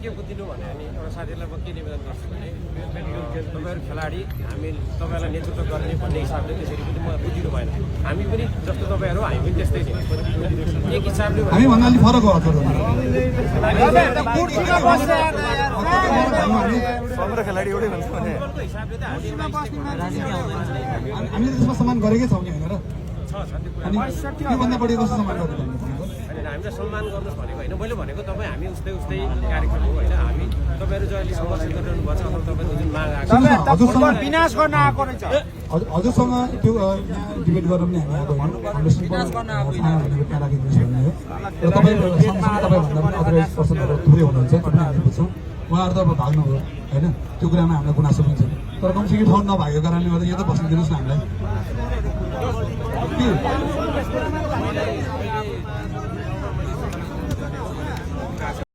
के बुझिनु भने अनि एउटा साथीलाई म के निवेदन गर्छु भने तपाईँहरू खेलाडी हामी तपाईँलाई नेतृत्व गर्ने भन्ने हिसाबले त्यसरी पनि म बुझिनु भएन हामी पनि जस्तो तपाईँहरू हामी पनि त्यस्तै एक हिसाबले हामी भन्दा अलिक फरक हो खेलाडी एउटै भन्छ भने हामीले त्यसमा सम्मान गरेकै छौँ कि होइन र अनि त्योभन्दा बढी कस्तो सम्मान गर्नु हामीलाई सम्मान गर्नुहोस् भनेको होइन मैले भनेको तपाईँ हामी उस्तै कार्यक्रम हो होइन हामी तपाईँहरू जो अहिले सङ्घर्ष गरिरहनु भएको छ अथवा तपाईँको जुन माग आएको विनाश गर्न आएको रहेछ हजुरसँग त्यो डिबेट गर्न पनि हामी आएको होइन त्यहाँ राखिदिनु छ भन्ने हो र तपाईँभन्दा पनि अदरवाइज पर्सनहरू थुप्रै हुनुहुन्छ त्यो पनि हामी बुझ्छौँ उहाँहरू त अब भाग्नुभयो होइन त्यो कुरामा हामीलाई गुनासो पनि छ तर कमसेकम ठाउँ नभएको कारणले गर्दा यो त बस्न दिनुहोस् न हामीलाई